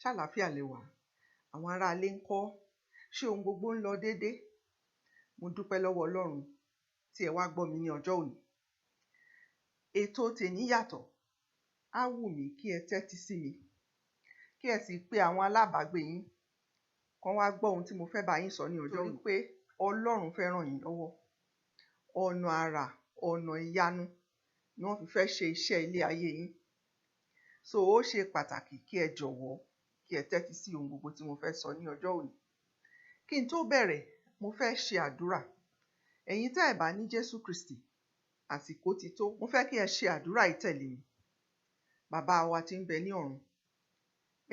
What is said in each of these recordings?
Ṣàlàáfíà lẹ wà? Àwọn aráalé ńkọ́? Ṣé ohun gbogbo ń lọ déédé? Mo dúpẹ́ lọ́wọ́ Ọlọ́run tí ẹ wá gbọ́ mi ní ọjọ́ òní. Ètò tèní yàtọ̀. Á wù mí kí ẹ tẹ́tí sí mi, kí ẹ sì pe àwọn alábàágbé yín kán wá gbọ́ ohun tí mo fẹ́ bá yín sọ ní ọjọ́ òní pé Ọlọ́run fẹ́ ràn yín lọ́wọ́. Ọ̀nà àrà, ọ̀nà ìyanu ni wọ́n fi fẹ́ ṣe iṣẹ́ ilé ayé yín. So ó ṣe pàtàkì kí ẹ jọ̀wọ́ kí ẹ tẹ́tí sí ohun gbogbo tí mo fẹ́ sọ ní ọjọ́ òní. Kí n tó bẹ̀rẹ̀, mo fẹ́ ṣe àdúrà. Ẹ̀yin tẹ́ ẹ̀ bá ní Jésù Kristì, àsìkò ti tó. Mo fẹ́ kí ẹ ṣe àdúrà yìí tẹ̀lé mi. Bàbá wa tí ń bẹ ní ọ̀run,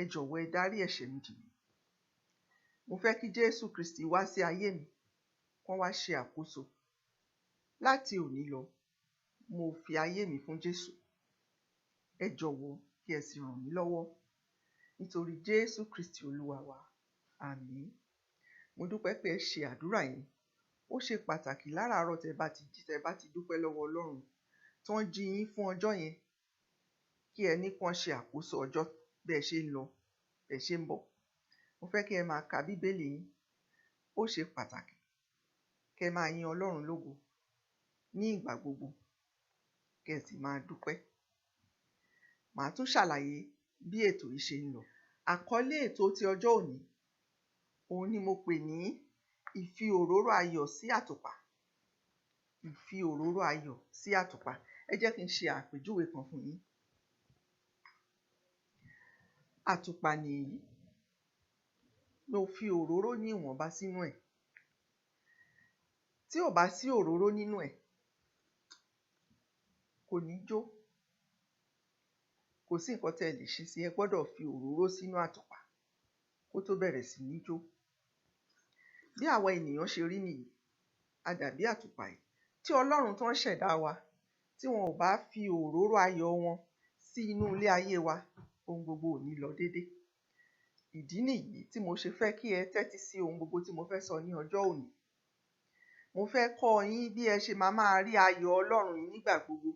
ẹ jọ̀wọ́ ẹ dárí ẹ̀ṣẹ̀ mi jì mí. Mo fẹ́ kí Jésù Kristì wá sí ayé mi, kán wá ṣe àkóso. Láti òní lọ, mo fi ayé mi fún Jésù. Ẹ jọ̀wọ́ kí ẹ sì ràn mí lọ́wọ́. Nítorí Jésù Kristì Olúwa wa. Àmín. Mo dúpẹ́ pé ẹ ṣe àdúrà yẹn. Ó ṣe pàtàkì láràárọ̀ tẹ́ bá ti jí, tẹ́ bá ti dúpẹ́ lọ́wọ́ Ọlọ́run tán jí yín fún ọjọ́ yẹn, kí ẹ ní kán ṣe àkóso ọjọ́ bẹ́ ẹ ṣe ń lọ, bẹ́ ẹ ṣe ń bọ̀. Mo fẹ́ kí ẹ máa ka Bíbélì yín. Ó ṣe pàtàkì kí ẹ máa yin Ọlọ́run lógo ní ìgbà gbogbo, kí ẹ sì máa dúpẹ́. Màá tún ṣàlàyé bí ètò yìí ṣe ń lọ. Àkọ́lé ètò ti ọjọ́ òní, òun ni mo pè ní ìfi òróró ayọ̀ sí àtùpà. Ìfi òróró ayọ̀ sí àtùpà. Ẹ jẹ́ kí n ṣe àpèjúwe kan fún yín. Àtùpà nìyí. Mo fi òróró ní ìwọ̀nba sínú ẹ̀. Tí ò bá sí òróró nínú ẹ̀, kò ní jó. Kò sí nǹkan tẹ́ ẹ lè ṣe sí i, ẹ gbọ́dọ̀ fi òróró sínú àtùpà kó tó bẹ̀rẹ̀ sí ní jó. Bí àwa ènìyàn ṣe rí nìyí, a dàbí àtùpà yìí. Tí Ọlọ́run tán ṣẹ̀dá wa, tí wọn ò bá fi òróró ayọ̀ wọn sí inú ilé ayé wa, ohun gbogbo ò ní lọ déédé. Ìdí nìyí tí mo ṣe fẹ́ kí ẹ tẹ́tí sí ohun gbogbo tí mo fẹ́ sọ ní ọjọ́ òní. Mo fẹ́ kọ́ yín bí ẹ ṣe máa máa rí ayọ̀ Ọlọ́run yìí nígbà gbogbo.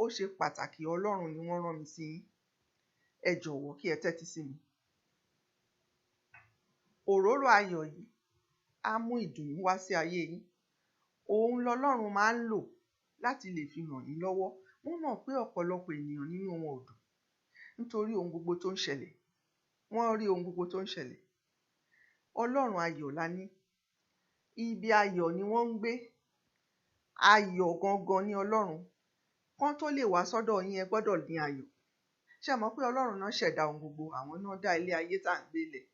Ó ṣe pàtàkì, Ọlọ́run ni wọ́n rán mi sí yín. Ẹ jọ̀wọ́ kí ẹ tẹ́tí sí mi. Òróró ayọ̀ yìí á mú ìdùnnú wá sí ayé yín. Òun lọlọ́run máa ń lò láti lè fi ràn yín lọ́wọ́. Wọ́n mọ̀ pé ọ̀pọ̀lọpọ̀ ènìyàn nínú wọn ò dùn nítorí ohun gbogbo tó ń ṣẹlẹ̀. Wọ́n rí ohun gbogbo tó ń ṣẹlẹ̀. Ọlọ́run ayọ̀ la ní. Ibi ayọ̀ ni wọ́n ń gbé. Ayọ̀ gangan ni Ọlọ́run. Kán tó lè wá sọ́dọ̀ yín, ẹ gbọ́dọ̀ ní ayọ̀. Ṣé ẹ mọ̀ pé Ọlọ́run náà ṣẹ̀dá ohun gbogbo, àwọn náà dá ilé ayé tá à ń gbé lẹ̀.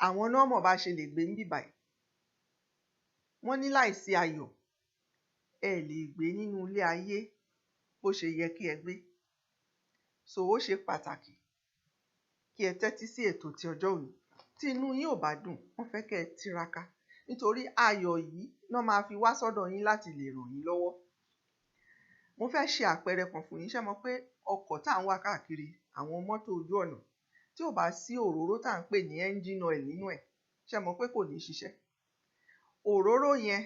Àwọn náà mọ̀ bá ṣe lè gbé níbí báyìí. Wọ́n ní láìsí ayọ̀, ẹ lè gbé nínú ilé ayé bó ṣe yẹ kí ẹ gbé. So ó ṣe pàtàkì kí ẹ tẹ́tí sí ètò ti ọjọ́ òní. Tí inú yín ò bá dùn, wọ́n fẹ́ kẹ́ ẹ tiraka nítorí ayọ̀ yìí ná máa fi wá sọ́dọ̀ yín láti lè ràn yín lọ́wọ́. Mo fẹ́ ṣe àpẹẹrẹ kan fún yín. Ṣé ẹ mọ̀ pé ọkọ̀ tá à ń wà káàkiri, àwọn mọ́tò ojú ọ̀nà, tí ò bá sí òróró tá à ń pè ní engine oil nínú ẹ̀, ṣé ẹ mọ̀ pé kò ní ṣiṣẹ́? Òróró yẹn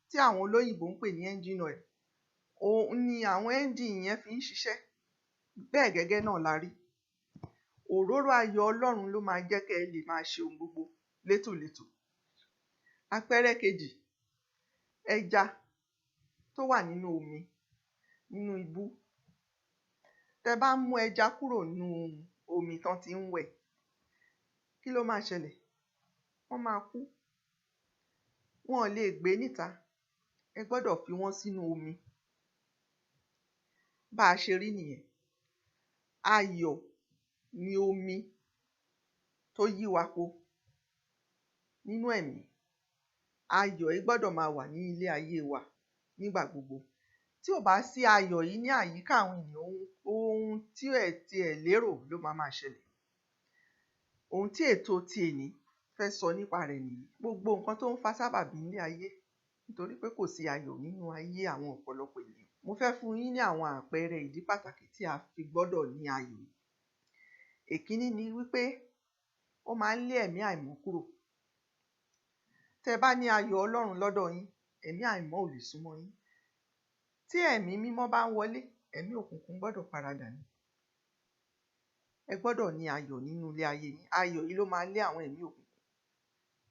tí àwọn olóyìnbó ń pè ní engine oil, òun ni àwọn engine yẹn fi ń ṣiṣẹ́. Bẹ́ẹ̀ gẹ́gẹ́ náà la rí. Òróró ayọ̀ Ọlọ́run ló máa jẹ́ kẹ́ ẹ lè máa ṣe ohun gbogbo létòlétò. Àpẹẹrẹ kejì, ẹja tó wà nínú omi, nínú ibú. Tẹ́ bá mú ẹja kúrò nínú omi tán tí ń wẹ̀, kí ló máa ṣẹlẹ̀? Wọ́n máa kú. Wọn ò lè gbé níta. Ẹ gbọ́dọ̀ fi wọ́n sínú omi. Bá a ṣe rí nìyẹn. Ayọ̀ ni omi tó yí wa po nínú ẹ̀mí. Ayọ̀ yìí gbọ́dọ̀ máa wà ní ilé ayé wa nígbà gbogbo. Tí ò bá sí ayọ̀ yìí ní àyíká àwọn ènìyàn, ohun tí ẹ̀ tí ẹ̀ lérò ló máa máa ṣẹlẹ̀. Ohun tí ètò ti èní fẹ́ sọ nípa rẹ̀ nìyí. Gbogbo nǹkan tó ń fa sábàbí nílé ayé nítorí pé kò sí ayọ̀ nínú ayé àwọn ọ̀pọ̀lọpọ̀ ènìyàn. Mo fẹ́ fún yín ní àwọn àpẹẹrẹ ìdí pàtàkì tí a fi gbọ́dọ̀ ní ayọ̀. Èkíní ni wípé ó máa ń lé ẹ̀mí àìmọ́ kúrò. Tẹ́ bá ní ayọ̀ Ọlọ́run lọ́dọ̀ yín, ẹ̀mí àìmọ́ ò lè súnmọ́ yín. Tí ẹ̀mí mímọ́ bá ń wọlé, ẹ̀mí òkùnkùn gbọ́dọ̀ paradà ni. Ẹ gbọ́dọ̀ ní ayọ̀ nínú ilé ayé yín. Ayọ̀ yìí ló máa lé àwọn ẹ̀mí òkùnkùn.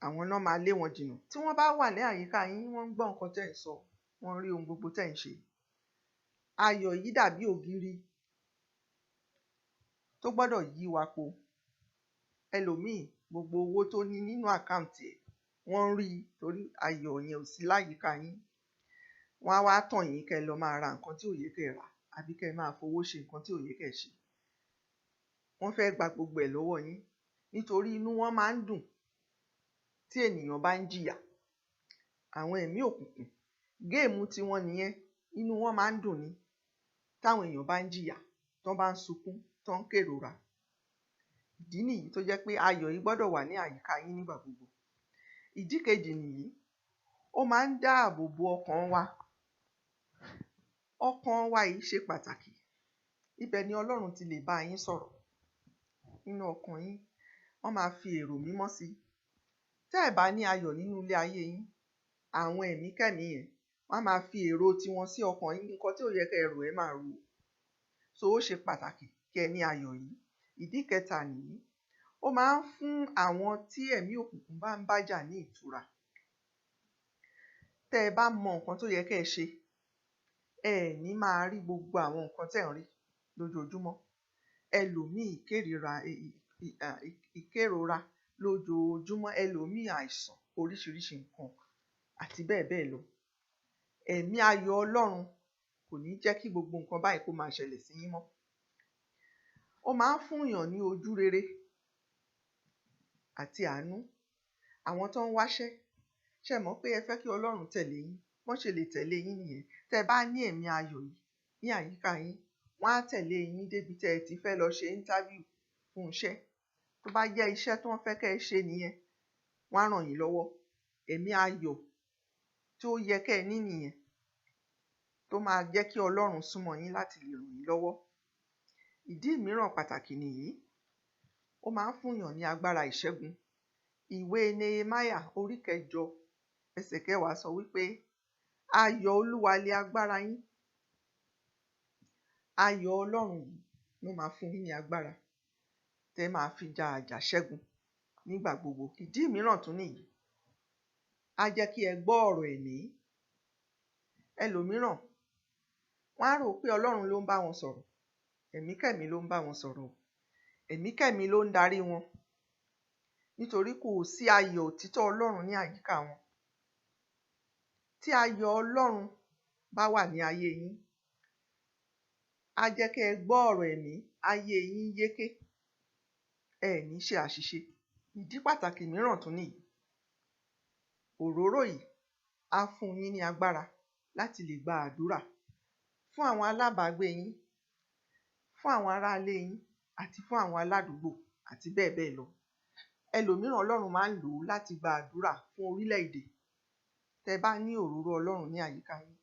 Àwọn náà máa lé wọn jìnnà. Tí wọ́n bá wà ní àyíká yín, wọ́n ń gbọ́ nǹkan tẹ́ ẹ̀ ń sọ, wọ́n ń rí ohun gbogbo tẹ́ ẹ̀ ń ṣe. Ayọ̀ yìí dàbí ògiri tó gbọ́dọ̀ yí wa po. Ẹlòmíì, gbogbo owó tó ní nínú àkáǹtì ẹ̀, wọ́n ń rí i torí ayọ̀ yẹn ò sí láyìíká yín. Wọ́n á wá tàn yín kẹ́ ẹ lọ máa ra nǹkan tí ò yẹ kẹ́ ẹ rà àbí kẹ́ ẹ máa fowó ṣe nǹkan tí ò yẹ kẹ́ ẹ ṣe. Wọ́n fẹ́ gba gbogbo ẹ̀ lọ́wọ́ yín nítorí inú wọn máa ń dùn tí ènìyàn bá ń jìyà. Àwọn ẹ̀mí òkùnkùn, géèmù tiwọn nìyẹn, inú wọn máa ń dùn ni táwọn èèyàn bá ń jìyà, tán bá ń sunkún, tán ń kérora. Ìdí nìyí tó jẹ́ pé ayọ̀ yìí gbọ́dọ̀ wà ní àyíká yín nígbà gbogbo. Ìdí kejì nìyí, ó máa ń dáàbò bo ọkàn wa. Ọkàn wa yìí ṣe pàtàkì. Ibẹ̀ ni Ọlọ́run ti lè bá yín sọ̀rọ̀. Nínú ọkàn yín, wọ́n máa fi èrò mímọ́ sí i. Tẹ́ ẹ̀ bá ní ayọ̀ nínú ilé ayé yín, àwọn ẹ̀mí kẹ́mìí yẹn, wọ́n á máa fi èrò tiwọn sí ọkàn yín. Nǹkan tí ò yẹ kẹ́ ẹ rò, ẹ máa rò ó. So ó ṣe pàtàkì kí ẹ ní ayọ̀ yìí. Ìdí kẹta nìyí, ó máa ń fún àwọn tí ẹ̀mí òkùnkùn bá ń bá jà ní ìtura. Tẹ́ ẹ bá mọ nǹkan tó yẹ kẹ́ ẹ ṣe, ẹ ní máa rí gbogbo àwọn nǹkan tẹ́ ẹ̀ ń rí lójoojúmọ́. Ẹlòmíì ìkérira, ìkérora lójoojúmọ́, ẹlòmíì àìsàn, oríṣiríṣi nǹkan àti bẹ́ẹ̀ bẹ́ẹ̀ lọ. Ẹ̀mí ayọ̀ Ọlọ́run kò ní jẹ́ kí gbogbo nǹkan báyìí kó máa ṣẹlẹ̀ sí yín mọ́. Ó máa ń fún èèyàn ní ojú rere àti àánú. Àwọn tó ń wáṣẹ́, ṣé ẹ mọ̀ pé ẹ fẹ́ kí Ọlọ́run tẹ̀lé yín? Bọ́n ṣe lè tẹ̀lé yín nìyẹn. Tẹ́ ẹ bá ní ẹ̀mí ayọ̀ yìí ní àyíká yín, wọ́n á tẹ̀lé yín débi tí ẹ ti fẹ́ lọ ṣe interview fún iṣẹ́. Tó bá jẹ́ iṣẹ́ tí wọ́n fẹ́ kẹ́ ẹ ṣe nìyẹn, wọ́n á ràn yín lọ́wọ́. Ẹ̀mí ayọ̀ tí ó yẹ kẹ́ ẹ ní nìyẹn, tó máa jẹ́ kí Ọlọ́run súnmọ́ yín láti lè ràn yín lọ́wọ́. Ìdí mìíràn pàtàkì nìyí, ó máa ń fún èèyàn ní agbára ìṣẹ́gun. Ìwé Nehemiah orí kẹjọ ẹsẹ̀ kẹwàá sọ wípé ayọ̀ Olúwa lé agbára yín. Ayọ̀ Ọlọ́run yìí ló máa fún yín ní agbára tẹ́ máa fi ja àjàṣẹ́gun nígbà gbogbo. Ìdí mìíràn tún nìyí, á jẹ́ kí ẹ gbọ́ ọ̀rọ̀ ẹ̀mí. Ẹlòmíràn, wọ́n á rò pé Ọlọ́run ló ń bá wọn sọ̀rọ̀. Ẹ̀mí kẹ́mìí ló ń bá wọn sọ̀rọ̀. Ẹ̀mí kẹ́mìí ló ń darí wọn. Nítorí kò sí ayọ̀ òtítọ́ Ọlọ́run ní àyíká wọn. Tí ayọ̀ Ọlọ́run bá wà ní ayé yín, á jẹ́ kí ẹ gbọ́ ọ̀rọ̀ ẹ̀mí, ayé yín yéké. Ẹ ní ṣe àṣìṣe. Ìdí pàtàkì mìíràn tún nìyí, òróró yìí á fún yín ní agbára láti lè gba àdúrà fún àwọn alábàágbé yín, fún àwọn ará ilé yín àti fún àwọn aládùúgbò àti bẹ́ẹ̀ bẹ́ẹ̀ lọ. Ẹlòmíràn Ọlọ́run máa ń lò ó láti gba àdúrà fún orílẹ̀-èdè. Tẹ́ ẹ bá ní òróró Ọlọ́run ní àyíká yín,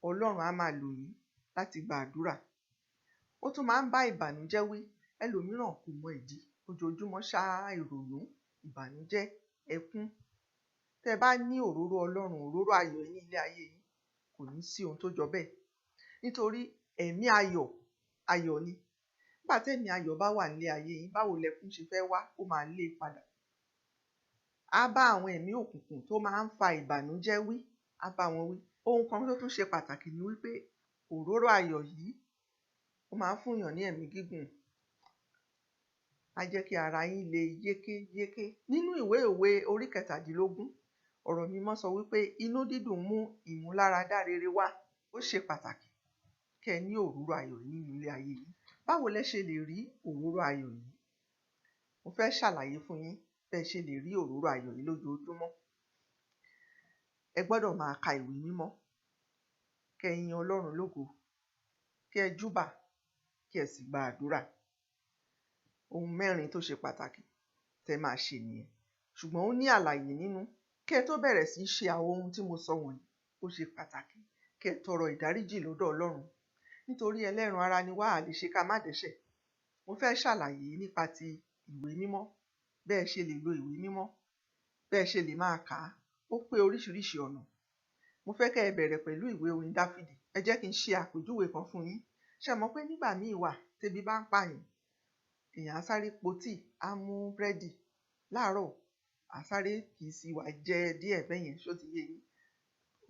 Ọlọ́run á máa lò yín láti gba àdúrà. Ó tún máa ń bá ìbànújẹ́ wí. Ẹlòmíràn kò mọ ìdí, ojoojúmọ́ ṣá ìrònú, ìbànújẹ́, ẹkún. Tẹ́ ẹ bá ní òróró Ọlọ́run, òróró ayọ̀ ní ilé ayé yín, kò ní sí ohun tó jọ bẹ́ẹ̀. Nítorí ẹ̀mí ayọ̀, ayọ̀ ni. Nígbà tí ẹ̀mí ayọ̀ bá wà nílé ayé yín, báwo lẹkún ṣe fẹ́ wá? Ó máa lé e padà. Á bá àwọn ẹ̀mí òkùnkùn tó máa ń fa ìbànújẹ́ wí, á bá wọn wí. Ohun kan tó tún ṣe pàtàkì ni wípé òróró ayọ̀ yìí ó máa ń fún èèyàn ní ẹ̀mí gígùn. Á jẹ́ kí ara yín le yékéyéké. Nínú ìwé òwe orí kẹtàdínlógún, ọ̀rọ̀ mímọ́ sọ wípé inú dídùn mú ìmúláradá rere wá. Ó ṣe pàtàkì kí ẹ ní òróró ayọ̀ nínú ilé ayé yín. Báwo lẹ ṣe lè rí òróró ayọ̀ yìí? Mo fẹ́ ṣàlàyé fún yín bí ẹ ṣe lè rí òróró ayọ̀ yìí lójoojúmọ́. Ẹ gbọ́dọ̀ máa ka ìwé mímọ́, kí ẹ yin Ọlọ́run lógo, kí ẹ júbà, kí ẹ sì gba àdúrà. Ohun mẹ́rin tó ṣe pàtàkì tẹ́ máa ṣe nìyẹn. Ṣùgbọ́n ó ní àlàyé nínú. Kí ẹ tó bẹ̀rẹ̀ sí í ṣe àwọn ohun tí mo sọ wọ̀nyí, ó ṣe pàtàkì kí ẹ tọrọ ìdáríjì lọ́dọ̀ Ọlọ́run. Nítorí ẹlẹ́ran ara ni wá, a lè ṣe ká má dẹ́ṣẹ̀. Mo fẹ́ ṣàlàyé nípa ti ìwé mímọ́, bẹ́ẹ̀ ṣe lè lo ìwé mímọ́, bẹ́ẹ̀ ṣe lè máa kà á. Ó pé oríṣiríṣi ọ̀nà. Mo fẹ́ kí ẹ bẹ̀rẹ̀ pẹ̀lú ìwé orin Dáfídì. Ẹ jẹ́ kí n ṣe àpèjúwe kan fún yín. Ṣé ẹ mọ̀ pé nígbà míì wà, tẹ́bí bá ń pààyàn, Èèyàn á sáré po tíì, á mú búrẹ́dì láàárọ̀, á sáré kì í sí wá jẹ díẹ̀ bẹ́yẹn, ṣó ti yé yín?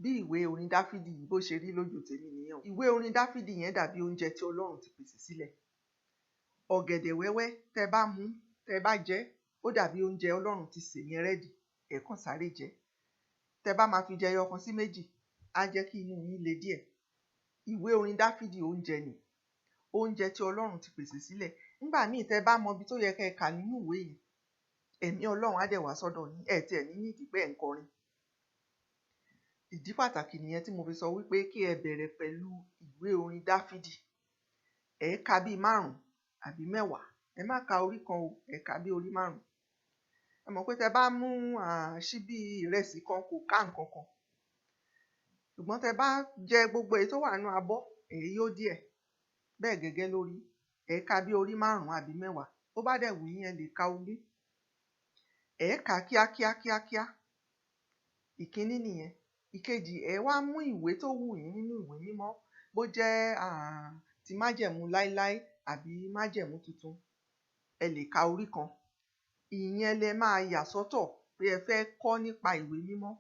Bí ìwé orin Dáfídì yìí bó ṣe rí lójú tèmi nìyẹn o. Ìwé orin Dáfídì yẹn dàbí oúnjẹ tí Ọlọ́run ti pèsè sílẹ̀. Ọ̀gẹ̀dẹ̀ wẹ́wẹ́ tẹ bá mú, tẹ bá jẹ, ó dàbí oúnjẹ Ọlọ́run ti sè yẹn ready, ẹ kàn sáré jẹ. Tẹ bá máa fi jẹ ẹyọ kan sí méjì, á jẹ́ kí inú yín le díẹ̀. Ìwé orin Dáfídì oúnjẹ ni. Oúnjẹ tí Ọlọ́run ti pèsè sílẹ̀. Nígbà míì tẹ bá mọ ibi tó yẹ kí ẹ kà nínú ìwé yẹn, ẹ̀mí Ọlọ́run á dẹ̀ wá sọ́dọ̀ yín, ẹ tí ẹ ní need pé ẹ̀ ń kọrin. Ìdí pàtàkì nìyẹn tí mo fi sọ wípé kí ẹ bẹ̀rẹ̀ pẹ̀lú ìwé orin Dáfídì. Ẹ ka bí márùn-ún àbí mẹ́wàá. Ẹ má ka orí kan o, ẹ ka bí orí márùn-ún. Ẹ mọ̀ pé tẹ bá mú ṣíbí ìrẹsì kan kò ká nǹkan kan. Ṣùgbọ́n tẹ bá jẹ gbogbo èyí tó wà nínú abọ́, èyí yó díẹ̀. Bẹ́ẹ̀ gẹ́gẹ́ lórí. Ẹ ka bí orí márùn-ún àbí mẹ́wàá. Bó bá dẹ̀ wù yín, ẹ lè ka ogún. Ẹ kà kíákíá kíákíá. Ìkíní nìyẹn. Ìkejì, ẹ wá mú ìwé tó wù yín nínú ìwé mímọ́, bó jẹ́ ti májẹ̀mú láíláí àbí májẹ̀mú tuntun. Ẹ lè ka orí kan. Ìyẹn lẹ máa yà sọ́tọ̀ pé ẹ fẹ́ kọ́ nípa ìwé mímọ́.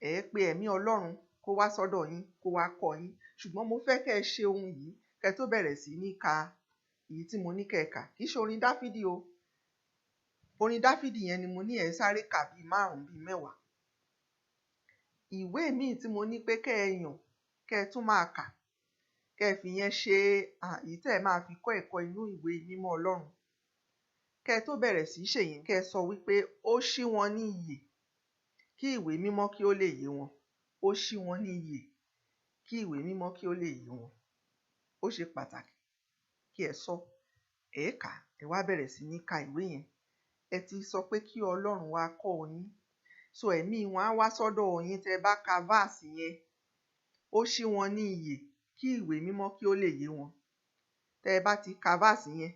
Ẹ pe ẹ̀mí Ọlọ́run kó wá sọ́dọ̀ yín, kó wá kọ́ yín. Ṣùgbọ́n mo fẹ́ kí ẹ ṣe ohun yìí kí ẹ tó bẹ̀rẹ̀ sí ní ka èyí tí mo ní kí ẹ kà. Kì í ṣe orin Dáfídì o. Orin Dáfídì yẹn ni mo ní ẹ sáré kà bí márùn-ún bí mẹ́wàá. Ìwé míì tí mo ní pé kí ẹ yàn, kí ẹ tún máa kà, kí ẹ fi yẹn ṣe èyí tí ẹ máa fi kọ́ ẹ̀kọ́ inú ìwé mímọ́ Ọlọ́run. Kí ẹ tó bẹ̀rẹ̀ sí í ṣe yẹn, kí ẹ sọ wípé ó ṣí wọn ní iyè kí ìwé mímọ́ kí ó lè yé wọn. Ó ṣí wọn ní iyè kí ìwé mímọ́ kí ó lè yé wọn. Ó ṣe pàtàkì kí ẹ sọ, ẹ kà, ẹ wá bẹ̀rẹ̀ sí ní ka ìwé yẹn. Ẹ ti sọ pé kí Ọlọ́run wá kọ́ yín. So ẹ̀mí wọn á wá sọ́dọ̀ yín tẹ bá ka verse yẹn. Ó ṣí wọn ní iyè kí ìwé mímọ́ kí ó lè yé wọn. Tẹ bá ti ka verse yẹn,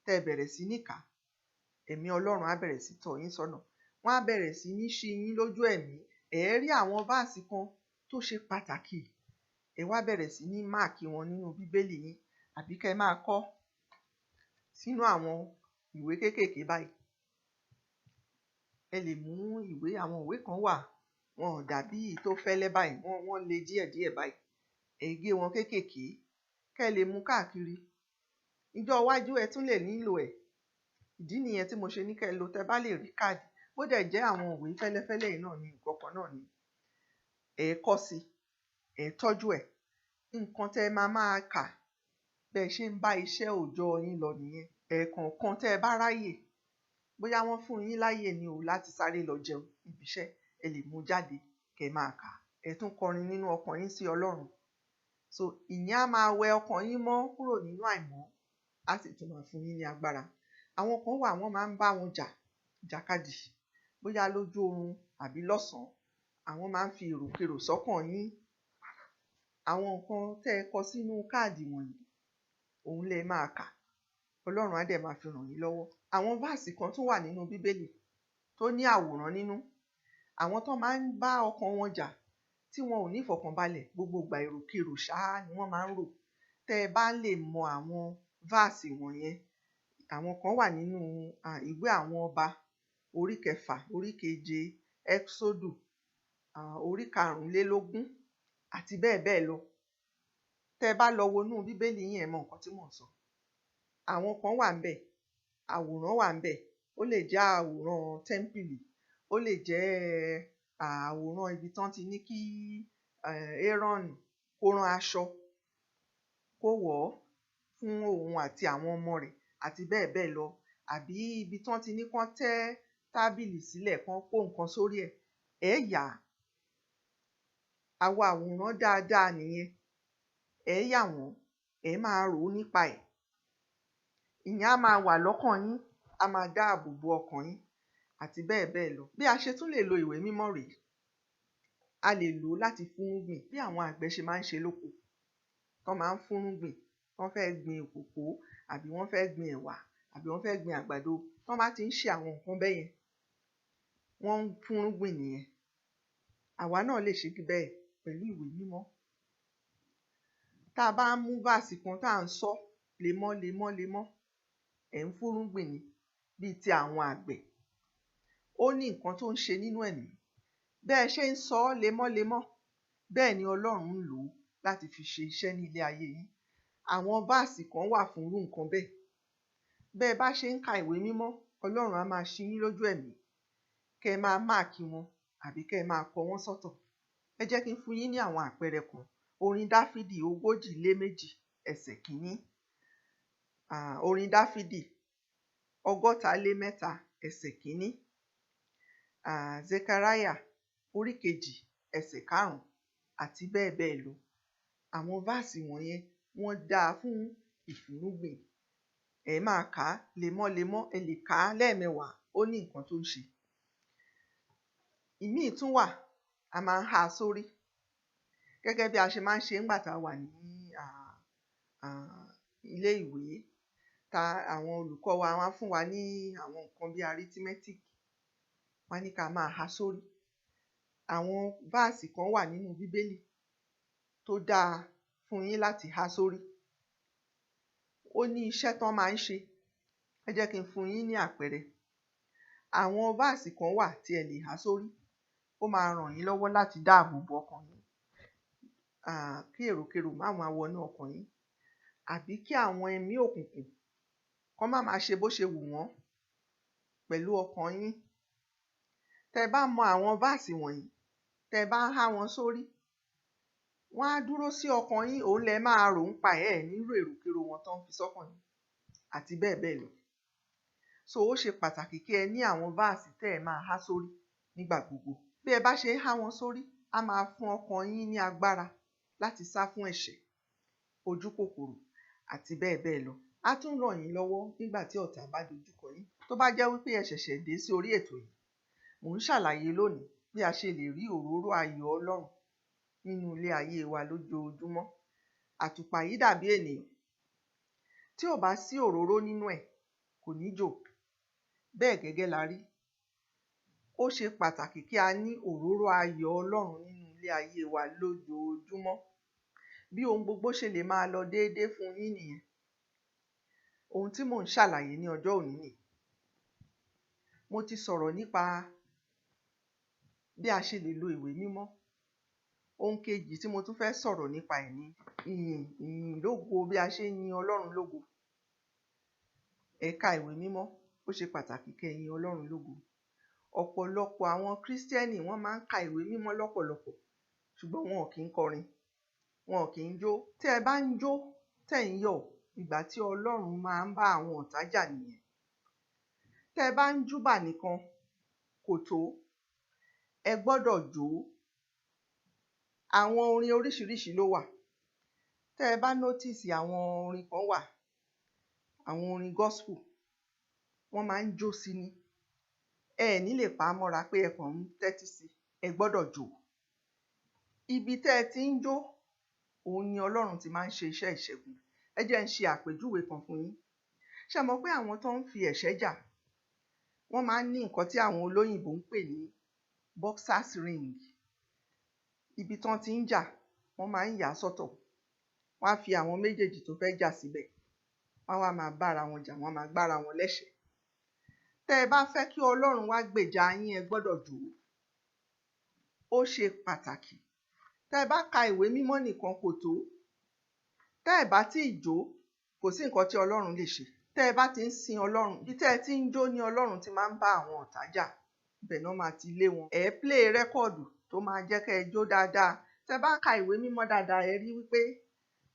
tẹ bẹ̀rẹ̀ sí ní kà, ẹ̀mí Ọlọ́run á bẹ̀rẹ̀ sí tọ́ yín sọ́nà. Wọ́n á bẹ̀rẹ̀ sí ní ṣí yín lójú ẹ̀mí. Ẹ rí àwọn verse kan tó ṣe pàtàkì. Ẹ wá bẹ̀rẹ̀ sí ní máàkì wọn nínú bíbélì yín àbí kí ẹ máa kọ sínú àwọn ìwé kéékèèké báyìí. Ẹ lè mú ìwé, àwọn ìwé kan wà, wọn ò dàbí èyí tó fẹ́lẹ́ báyìí, wọ́n le díẹ̀díẹ̀ báyìí. Ẹ gé wọn kéékèèké kí ẹ lè mú káàkiri. Ijọ́ iwájú ẹ tún lè nílò ẹ̀. Ìdí nìyẹn tí mo ṣe ní kí ẹ lo tẹ bá lè rí káàdì. Bó dẹ̀ jẹ́ àwọn ìwé fẹ́lẹ́fẹ́lẹ́ yìí náà ni, nǹkan kan náà ni. Ẹ kọ sí, ẹ tọ́jú ẹ̀. Nǹkan tẹ máa máa kà bẹ́ ṣe ń bá iṣẹ́ òòjọ́ yín lọ nìyẹn. Ẹ̀ẹ̀kọ̀ọ̀kan tẹ bá ráyè, bóyá wọ́n fún yín láyè ni o láti sáré lọ jẹun níbi iṣẹ́, ẹ lè mú jáde kí ẹ máa kà. Ẹ tún kọrin nínú ọkàn yín sí Ọlọ́run. So ìyẹn á máa wẹ ọkàn yín mọ́ kúrò nínú àìmọ́, á sì tún máa fún yín ní agbára. Àwọn kan wà wọ́n máa ń bá wọn jà jàkadì, bóyá lójú oorun àbí lọ́sàn-án. Àwọn máa ń fi èròkerò sọ́kàn yín. Àwọn nǹkan tẹ kọ sínú káàdì wọ̀nyí, òun lẹ máa kà. Ọlọ́run á dẹ̀ máa fi ràn yín lọ́wọ́. Àwọn verse kan tún wà nínú bíbélì tó ní àwòrán nínú. Àwọn tó máa ń bá ọkàn wọn jà tí wọn ò ní ìfọ̀kànbalẹ̀, gbogbo ìgbà èròkerò ṣáá ni wọ́n máa ń rò. Tẹ bá lè mọ àwọn verse wọ̀nyẹn, àwọn kan wà nínú ìwé àwọn ọba orí kẹfà, orí keje, Ẹ́xódù, orí karùnlélógún àti bẹ́ẹ̀ bẹ́ẹ̀ lọ. Tẹ bá lọ wo inú bíbélì yín, ẹ mọ nǹkan tí mò ń sọ. Àwọn kan wà ńbẹ̀, àwòrán wà ńbẹ̀. Ó lè jẹ́ àwòrán tẹ́ḿpìlì, ó lè jẹ́ àwòrán ibi tí wọ́n ti ní kí Aaron kó rán aṣọ, kó wọ̀ ọ́ fún òun àti àwọn ọmọ rẹ̀ àti bẹ́ẹ̀ bẹ́ẹ̀ lọ. Àbí ibi tí wọ́n ti ní kí wọ́n tẹ́ tábìlì sílẹ̀, kí wọ́n kó nǹkan sórí ẹ̀. Ẹ yà á. Àwọn àwòrán dáadáa nìyẹn. Ẹ yà wọ́n, ẹ máa rò ó nípa ẹ̀. Ìyẹn á máa wà lọ́kàn yín, á máa dáàbò bo ọkàn yín àti bẹ́ẹ̀ bẹ́ẹ̀ lọ. Bí a ṣe tún lè lo ìwé mímọ́ rèé, a lè lò ó láti fúnrúgbìn bí àwọn àgbẹ̀ ṣe máa ń ṣe lóko. Tán máa ń fúnrúgbìn, wọ́n fẹ́ gbin kòkó àbí wọ́n fẹ́ gbin ẹ̀wà àbí wọ́n fẹ́ gbin àgbàdo. Tán bá ti ń ṣe àwọn nǹkan bẹ́yẹn, wọ́n ń fúnrúgbìn nìyẹn. Àwa náà lè ṣe bẹ́ẹ̀ pẹ̀lú ìwé mímọ́. Tá a bá ń mú verse kan tá à ń sọ lemọ́ lemọ́ lemọ́, Ẹ̀ ń fúnrúgbìn ni bíi ti àwọn àgbẹ̀. Ó ní nǹkan tó ń ṣe nínú ẹ̀mí. Bẹ́ ẹ ṣe ń sọ ọ́ lemọ́lemọ́, bẹ́ẹ̀ ni Ọlọ́run ń lò ó láti fi ṣe iṣẹ́ ní ilé ayé yín. Àwọn váàsì kan wà fún irú nǹkan bẹ́ẹ̀. Bẹ́ ẹ bá ṣe ń ka ìwé mímọ́, Ọlọ́run á máa ṣí yín lójú ẹ̀mí, kẹ́ ẹ máa máàkì wọn àbí kẹ́ ẹ máa kọ wọ́n sọ́tọ̀. Ẹ jẹ́ kí n fún yín ní àwọn àpẹẹrẹ kan. Orin Dáfídì 42 ẹsẹ̀ kìíní. Orin Dáfídì 63 ẹsẹ̀ kìíní. Zekaraya orí 2 ẹsẹ̀ 5 àti bẹ́ẹ̀ bẹ́ẹ̀ lọ. Àwọn váàsì wọ̀nyẹn wọ́n dáa fún ìfúnrúgbìn. Ẹ máa kà á lemọ́lemọ́, ẹ lè kà á lẹ́ẹ̀mẹwàá, ó ní nǹkan tó ń ṣe. Ìmíì tún wà, a máa ń há a sórí. Gẹ́gẹ́ bí a ṣe máa ń ṣe nígbà tá a wà ní ilé ìwé, ta àwọn olùkọ́ wa wọ́n á fún wa ní àwọn nǹkan bí arithmetic, wọ́n á ní ká máa há sórí. Àwọn váàsì kan wà nínú Bíbélì tó dáa fún yín láti há sórí. Ó ní iṣẹ́ tán máa ń ṣe. Ẹ jẹ́ kí n fún yín ní àpẹẹrẹ. Àwọn váàsì kan wà tí ẹ lè há sórí. Ó máa ràn yín lọ́wọ́ láti dáàbò bo ọkàn yín. Kí èròkerò má máa wọnú ọkàn yín, àbí kí àwọn ẹ̀mí òkùnkùn kán má máa ṣe bó ṣe wù wọ́n pẹ̀lú ọkàn yín. Tẹ́ ẹ bá mọ àwọn váàsì wọ̀nyí, tẹ́ ẹ bá ń há wọn sórí, wọ́n á dúró sí ọkàn yín, òun lẹ máa rò ń pa ẹ̀, ẹ̀ ní rò èròkerò wọn tán fi sọ́kàn yín àti bẹ́ẹ̀ bẹ́ẹ̀ lọ. So ó ṣe pàtàkì kí ẹ ní àwọn váàsì tẹ́ ẹ máa há sórí nígbà gbogbo. Bí ẹ bá ṣe ń há wọn sórí, á máa fún ọkàn yín ní agbára láti sá fún ẹ̀ṣẹ̀, ojú kòkòrò àti bẹ́ẹ̀ bẹ́ẹ̀ lọ. Á tún ràn yín lọ́wọ́ nígbà tí ọ̀tá bá dojúkọ yín. Tó bá jẹ́ wípé ẹ ṣẹ̀ṣẹ̀ dé sí orí ètò yìí, mò ń ṣàlàyé lónìí bí a ṣe lè rí òróró ayọ̀ Ọlọ́run nínú ilé ayé wa lójoojúmọ́. Àtùpà yìí dàbí ènìyàn. Tí ò bá sí òróró nínú ẹ̀, kò ní jò. Bẹ́ẹ̀ gẹ́gẹ́ la rí. Ó ṣe pàtàkì kí a ní òróró ayọ̀ Ọlọ́run nínú ilé ayé wa lójoojúmọ́. Bí ohun gbogbo ṣe lè máa lọ déédé fún yín nìyẹn. Ohun tí mò ń ṣàlàyé ní ọjọ́ òní nìyí. Mo ti sọ̀rọ̀ nípa bí a ṣe lè lo ìwé mímọ́. Ohun kejì tí mo tún fẹ́ sọ̀rọ̀ nípa ẹ̀ ni ìyìn, ìyìn lógo, bí a ṣe ń yin Ọlọ́run lógo. Ẹ ka ìwé mímọ́, ó ṣe pàtàkì kí ẹ yin Ọlọ́run lógo. Ọ̀pọ̀lọpọ̀ àwọn Kírísítẹ́nì wọ́n máa ń ka ìwé mímọ́ lọ́pọ̀lọpọ̀, ṣùgbọ́n wọn ò kí ń kọrin, wọn ò kí ń jó. Tí ẹ bá ń jó, tẹ̀ ń yọ̀, ìgbà tí Ọlọ́run máa ń bá àwọn ọ̀tá jà nìyẹn. Tẹ́ ẹ bá ń júbà nìkan, kò tó. Ẹ gbọ́dọ̀ jó. Àwọn orin oríṣiríṣi ló wà. Tẹ́ ẹ bá notice, àwọn orin kan wà, àwọn orin gospel, wọ́n máa ń jó sí ni. Ẹ ẹ̀ ní lè pa á mọ́ra pé ẹ kàn ń tẹ́tí sí i. Ẹ gbọ́dọ̀ jó. Ibi tẹ́ ẹ ti ń jó, òun ni Ọlọ́run ti máa ń ṣe iṣẹ́ ìṣẹ́gun. Ẹ jẹ́ n ṣe àpèjúwe kan fún yín. Ṣé ẹ mọ̀ pé àwọn tó ń fi ẹ̀ṣẹ́ jà, wọ́n máa ń ní nǹkan tí àwọn olóyìnbo ń pè ní boxers ring. Ibi tán ti ń jà, wọ́n máa ń yà á sọ́tọ̀. Wọ́n á fi àwọn méjèèjì tó fẹ́ jà síbẹ̀. Wọ́n á wá máa bára wọn jà, wọ́n á máa gbára wọn lẹ́ṣẹ̀ẹ́. Tẹ́ ẹ bá fẹ́ kí Ọlọ́run wá gbèjà yín, ẹ gbọ́dọ̀ jó. Ó ṣe pàtàkì. Tẹ́ ẹ bá ka ìwé mímọ́ nìkan kò tó. Tẹ́ ẹ bá tíì jó, kò sí nǹkan tí Ọlọ́run lè ṣe. Tẹ́ ẹ bá ti ń sin Ọlọ́run, ibi tẹ́ ẹ ti ń jó ni Ọlọ́run ti máa ń bá àwọn ọ̀tá jà. Ibẹ̀ ná máa ti lé wọn. Ẹ play rẹ́kọ̀dù tó máa jẹ́ kẹ́ ẹ jó dáadáa. Tẹ́ ẹ bá ka ìwé mímọ́ dáadáa, ẹ rí wípé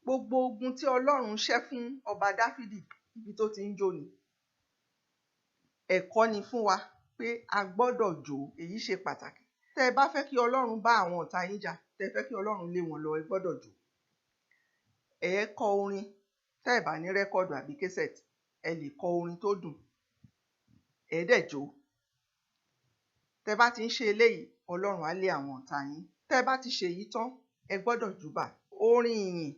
gbogbo ogun tí Ọlọ́run ṣẹ́ fún ọba Dáfídì, ibi tó ti ń jó ni. Ẹ̀kọ́ ni fún wa pé a gbọ́dọ̀ jó. Èyí ṣe pàtàkì. Tẹ́ ẹ bá fẹ́ kí Ọlọ́run bá àwọn ọ̀tá yín jà, tẹ́ ẹ fẹ́ kí Ọlọ́run lé wọn lọ, ẹ gbọ́dọ̀ jó. Ẹ kọ orin. Tẹ́ ẹ bá ní rẹ́kọ̀dù àbí késẹ̀tì, ẹ lè kọ orin tó dùn. Ẹ dẹ̀ jó. Tẹ́ ẹ bá ti ń ṣe eléyìí, Ọlọ́run á lé àwọn ọ̀tá yín. Tẹ́ ẹ bá ti ṣe èyí tán, ẹ gbọ́dọ̀ júbà. Orin ìyìn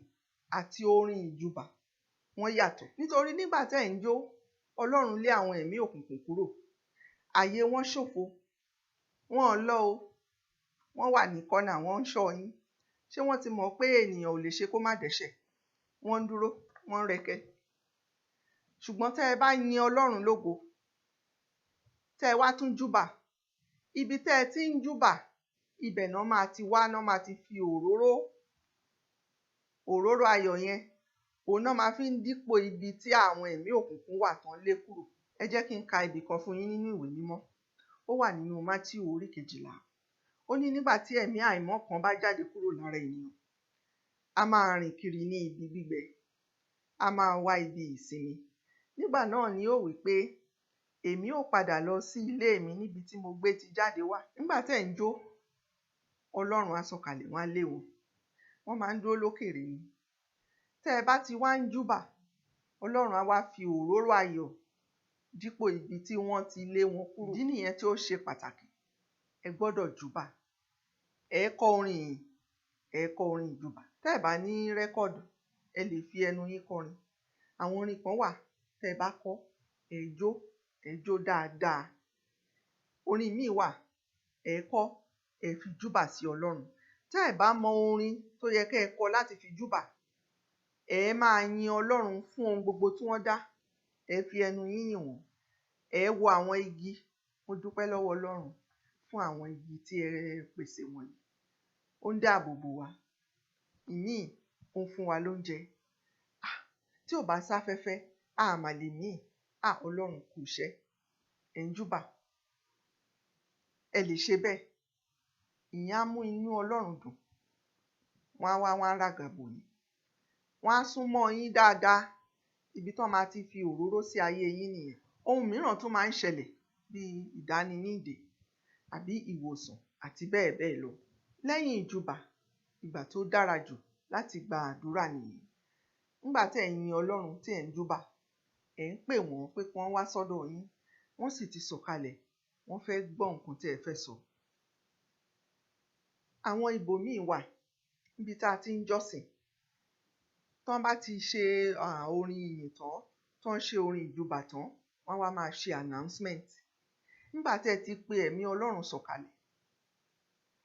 àti orin ìjúbà wọ́n yàtọ̀. Nítorí nígbà tẹ́ ẹ̀ ń jó, Ọlọ́run lé àwọn ẹ̀mí òkùnkùn kúrò. Àyè wọn ṣòfo. Wọn ò lọ o. Wọ́n wà ní kọ́nà, wọ́n ń ṣọ́ yín. Ṣé wọ́n ti mọ̀ pé ènìyàn ò lè ṣe kó má dẹ́ṣẹ̀? Wọ́n ń dúró, wọ́n ń rẹkẹ. Ṣùgbọ́n tẹ́ ẹ bá yin Ọlọ́run lógo, tẹ́ ẹ wá tún júbà, ibi tẹ́ ẹ ti ń júbà, ibẹ̀ náà máa ti wá, náà máa ti fi òróró, òróró ayọ̀ yẹn, òun náà máa fi ń dípò ibi tí àwọn ẹ̀mí òkùnkùn wà tán lé kúrò. Ẹ jẹ́ kí n ka ibì kan fún yín nínú ìwé mímọ́. Ó wà nínú Mátíù orí 12. Ó ní nígbà tí ẹ̀mí àìmọ́ kan bá jáde kúrò lára ènìyàn, a máa rìn kiri ní ibi gbígbẹ, a máa wá ibi ìsinmi. Nígbà náà ni ó wí pé, èmi ó padà lọ sí ilé mi níbi tí mo gbé ti jáde wá. Nígbà tẹ́ ẹ̀ ń jó, Ọlọ́run á sọ̀kalẹ̀, wọ́n á lé wọn. Wọ́n máa ń dúró lókèèrè ni. Tẹ́ ẹ bá ti wá ń júbà, Ọlọ́run á wá fi òróró ayọ̀ dípò ibi tí wọ́n ti lé wọn kúrò. Ìdí nìyẹn tí ó ṣe pàtàkì. Ẹ gbọ́dọ̀ júbà. Ẹ kọ orin ìyìn, ẹ kọ orin ìjúbà. Tẹ́ ẹ bá ní rẹ́kọ̀dù, ẹ lè fi ẹnu yín kọrin. Àwọn orin kan wà tẹ́ ẹ bá kọ, ẹ jó, ẹ jó dáadáa. Orin míì wà, ẹ kọ, ẹ fi júbà sí Ọlọ́run. Tẹ́ ẹ bá mọ orin tó yẹ kí ẹ kọ láti fi júbà, ẹ máa yin Ọlọ́run fún ohun gbogbo tí wọ́n dá. Ẹ fi ẹnu yín yìn wọ́n. Ẹ wo àwọn igi. Mo dúpẹ́ lọ́wọ́ Ọlọ́run fún àwọn igi tí ẹ pèsè wọ̀nyí. Ó ń dáàbò bò wá. Ìmíì, ó ń fún wa lóúnjẹ. Tí ò bá sáfẹ́fẹ́, a mà lè mí. Ọlọ́run kú iṣẹ́. Ẹ ń júbà. Ẹ lè ṣe bẹ́ẹ̀. Ìyẹn á mú inú Ọlọ́run dùn. Wọ́n á wá, wọ́n á ràgà bò yín. Wọ́n á sún mọ́ yín dáadáa. Ibi tí wọ́n máa ti fi òróró sí ayé yín nìyẹn. Ohun mìíràn tún máa ń ṣẹlẹ̀ bí ìdáninídè àbí ìwòsàn àti bẹ́ẹ̀ bẹ́ẹ̀ lọ. Lẹ́yìn ìjúbà, ìgbà tó dára jù láti gba àdúrà nìyí. Nígbà tí ẹ̀ ń yin Ọlọ́run, tí ẹ̀ ń júbà, ẹ̀ ń pè wọ́n pé kí wọ́n wá sọ́dọ̀ yín. Wọ́n sì ti sọ̀kalẹ̀. Wọ́n fẹ́ gbọ́ nǹkan tí ẹ fẹ́ sọ. Àwọn ibòmíì wà níbi tí a ti ń jọ́sìn. Tí wọ́n bá ti ṣe orin ìyìn tán, tí wọ́n ṣe orin ìjúbà tán, wọ́n wá máa ṣe announcement. Nígbà tí ẹ ti pe ẹ̀mí Ọlọ́run sọ̀kalẹ̀,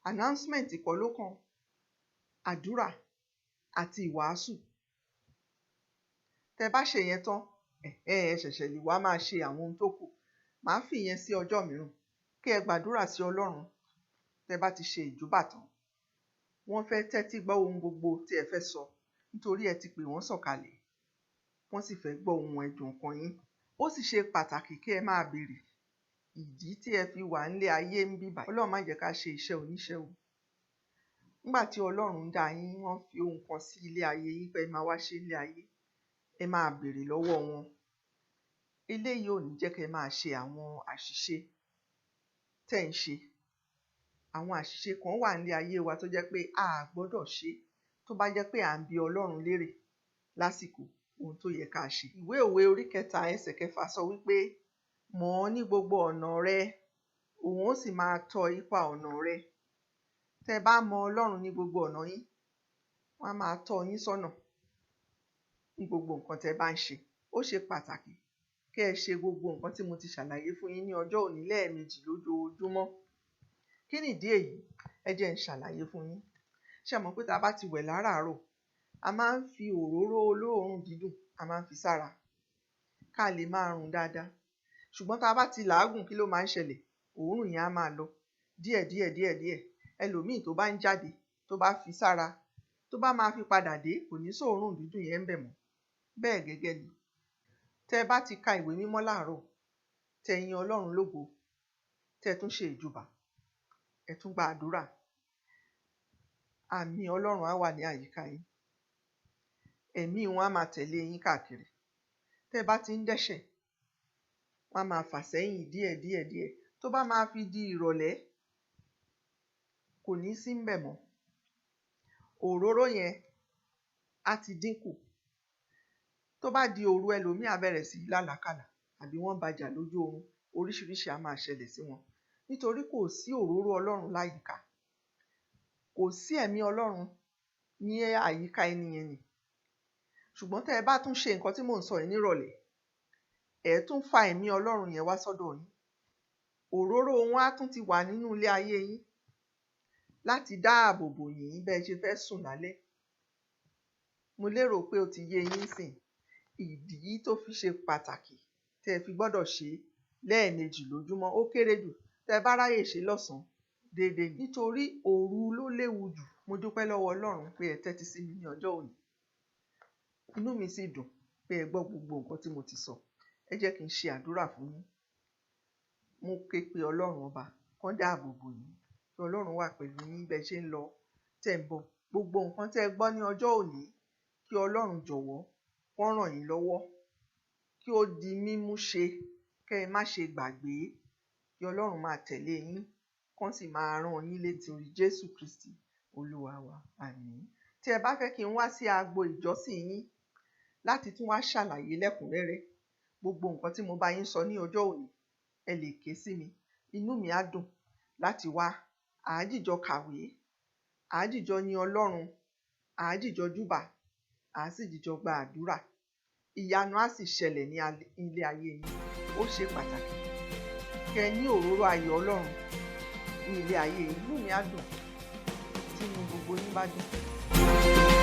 announcement kọ́ ló kàn, àdúrà àti ìwàásù. Tẹ bá ṣe yẹn tán, ẹ ṣẹ̀ṣẹ̀ lè wá máa ṣe àwọn ohun tó kù. Màá fi ìyẹn sí ọjọ́ mìíràn. Kí ẹ gbàdúrà sí Ọlọ́run. Tẹ bá ti ṣe ìjúbà tán, wọ́n fẹ́ tẹ́tí gbọ́ ohun gbogbo tí ẹ fẹ́ sọ, nítorí ẹ ti pè wọ́n sọ̀kalẹ̀. Wọ́n sì fẹ́ gbọ́ ohun ẹ̀dùn ọkàn yín. Ó sì ṣe pàtàkì kí ẹ máa béèrè ìdí tí ẹ fi wà nílé ayé ń bí báyìí. Ọlọ́run má jẹ́ ká ṣe iṣẹ́ oníṣẹ́ o. Nígbà tí Ọlọ́run dá yín, wọ́n fi ohun kan sí ilé ayé yín pé ẹ máa wá ṣe nílé ayé. Ẹ máa béèrè lọ́wọ́ wọn. Eléyìí ò ní jẹ́ kí ẹ máa ṣe àwọn àṣìṣe tẹ́ ń ṣe. Àwọn àṣìṣe kan wà nílé ayé wa tó jẹ́ pé a gbọ́dọ̀ ṣe tó bá jẹ́ pé à ń bi Ọlọ́run lérè lásìkò ohun tó yẹ ká ṣe. Ìwé òwe orí 3 ẹsẹ̀ 6 sọ wípé, mọ̀ ọ́n ní gbogbo ọ̀nà rẹ, òun ó sì máa tọ́ ipa ọ̀nà rẹ. Tẹ bá mọ Ọlọ́run ní gbogbo ọ̀nà yín, wọ́n á máa tọ́ yín sọ́nà ní gbogbo nǹkan tẹ bá ń ṣe. Ó ṣe pàtàkì kí ẹ ṣe gbogbo nǹkan tí mo ti ṣàlàyé fún yín ní ọjọ́ òní lẹ́ẹ̀mejì lójoojúmọ́. Kí nìdí èyí? Ẹ jẹ́ n ṣàlàyé fún yín. Ṣé ẹ mọ̀ pé tí a bá ti wẹ̀ láràárọ̀, a máa ń fi òróró olóòórùn dídùn, a máa ń fi sára ká lè máa rùn dáadáa. Ṣùgbọ́n tí a bá ti làágùn, kí ló máa ń ṣẹlẹ̀? Òórùn yẹn á máa lọ díẹ̀ díẹ̀ díẹ̀ díẹ̀. Ẹlòmíì tó bá ń jáde, tó bá fi sára, tó bá máa fi padà dé, kò ní sóòórùn dídùn yẹn ń bẹ̀ mọ́. Bẹ́ẹ̀ gẹ́gẹ́ ni. Tẹ bá ti ka ìwé mímọ́ láàárọ̀, tẹ yin Ọlọ́run lógo, tẹ tún ṣe ìjúbà, ẹ tún gba àdúrà. Àmì Ọlọ́run á wà ní àyíká yín. Ẹ̀mí wọn á máa tẹ̀lé yín káàkiri. Tẹ bá ti ń dẹ́ṣẹ̀, wọ́n á máa fà sẹ́yìn díẹ̀ díẹ̀ díẹ̀. Tó bá máa fi di ìrọ̀lẹ́, kò ní sí ń bẹ̀ mọ́. Òróró yẹn á ti dínkù. Tó bá di òru, ẹlòmíì á bẹ̀rẹ̀ sí làlákàlà àbí wọ́n bàjà lójú oorun. Oríṣiríṣi á máa ṣẹlẹ̀ sí wọn. Nítorí kò sí òróró Ọlọ́run láyìíká. Kò sí ẹ̀mí Ọlọ́run ní àyíká ẹni yẹn ni. Ṣùgbọ́n tẹ́ ẹ bá tún ṣe nǹkan tí mò ń sọ yìí nírọ̀lẹ́, ẹ tún fa ẹ̀mí Ọlọ́run yẹn wá sọ́dọ̀ yín. Òróró wọn á tún ti wà nínú ilé ayé yín láti dáàbò bò yín bẹ́ẹ̀ ṣe fẹ́ sùn lálẹ́. Mo lérò pé ó ti yé yín sìn. Ìdí tó fi ṣe pàtàkì tẹ́ ẹ fi gbọ́dọ̀ ṣe é lẹ́ẹ̀mejì lójúmọ́, ó kéré jù. Tẹ́ ẹ bá ráyè ṣe lọ́sàn-án déédéé ni. Nítorí òru ló léwu jù. Mo dúpẹ́ lọ́wọ́ Ọlọ́run pé ẹ tẹ́tí sí mi ní ọjọ́ òní. Inú mi sì dùn pé ẹ gbọ́ gbogbo nǹkan tí mo ti sọ. Ẹ jẹ́ kí n ṣe àdúrà fún yín. Mo ké pe Ọlọ́run ọba kán dáàbò bò yín, kí Ọlọ́run wà pẹ̀lú yín bẹ́ ẹ ṣe ń lọ, tẹ́ ń bọ̀. Gbogbo nǹkan tẹ́ ẹ gbọ́ ní ọjọ́ òní, kí Ọlọ́run jọ̀wọ́ kó ràn yín lọ́wọ́, kí ó di mímú ṣe, kẹ́ ẹ má ṣe gbàgbé, kí Ọlọ́run máa tẹ̀lé yín, kán sì máa rán yín létí orí Jésù Kristi Olúwa wa. Àmín. Tí ẹ bá fẹ́ kí n wá sí agbo ìjọsìn yín láti tún wá ṣàlàyé lẹ́kùnrẹ́rẹ́ gbogbo nǹkan tí mo bá yín sọ ní ọjọ́ òní, ẹ lè ké sí mi. Inú mi á dùn láti wá. À á jìjọ kàwé, à á jìjọ yin Ọlọ́run, à á jìjọ júbà, à á sì jìjọ gba àdúrà. Ìyanu á sì ṣẹlẹ̀ ní ilé ayé yín. Ó ṣe pàtàkì kẹ́ ẹ ní òróró ayọ̀ Ọlọ́run ní ilé ayé yín. Inú mi á dùn tí inú gbogbo yín bá dùn.